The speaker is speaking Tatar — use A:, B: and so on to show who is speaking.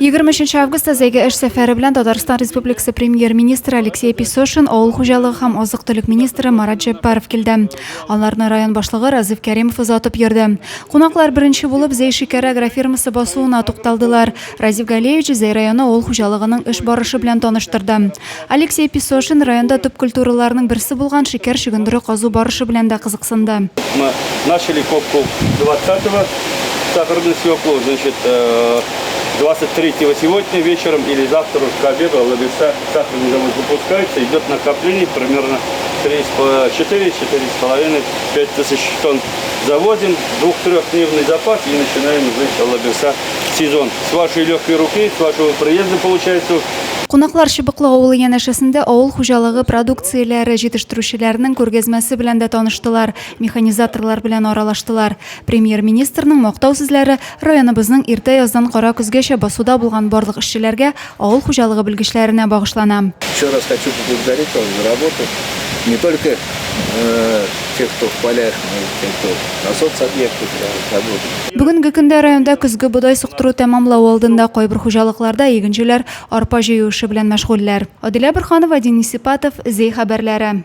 A: 23 августта Зәйгә эш сәфәре белән Татарстан Республикасы Премьер-министры Алексей Песошин, авыл хуҗалыгы һәм азык-төлек министры Марат Җәббаров килде. Аларны район башлыгы Разиф Кәримов озатып йөрде. Кунаклар беренче булып Зәй шикәре агрофирмасы басуына тукталдылар. Разиф Галиевич Зәй районы авыл хуҗалыгының эш барышы белән таныштырды. Алексей Песошин районда төп культураларның берсе булган шикәр чөгендере казу барышы белән дә кызыксынды.
B: Мы начали копку 20-го сахарную свеклу, значит, 23-го сегодня вечером или завтра к обеду Алабуга сахарный завод запускается, идет накопление примерно 4, 4,5, 5 тысяч тонн завозим, двух-трехдневный запас и начинаем уже Алабуга сезон. С вашей легкой руки, с вашего приезда получается.
A: Кунаклар Чыбыклы авылы янәшәсендә авыл хуҗалыгы продукцияләре җитештерүчеләренең күргәзмәсе белән дә таныштылар, механизаторлар белән аралаштылар. Премьер-министрның мактау сүзләре районыбызның иртә яздан кара көзгәчә басуда булган барлык эшчеләргә, авыл хуҗалыгы белгечләренә багышлана.
C: Еще раз хочу поблагодарить вас за работу. Не только тех, кто в полях, но и тех, кто на соцобъектах работает.
A: Бүгенге көндә районда көзге бодай суктыру тәмамлау алдында, кайбер хуҗалыкларда игенчеләр арпа җыю эше белән мәшгульләр. Адилә Борһанова, Денис Ипатов, Зәй хәбәрләре.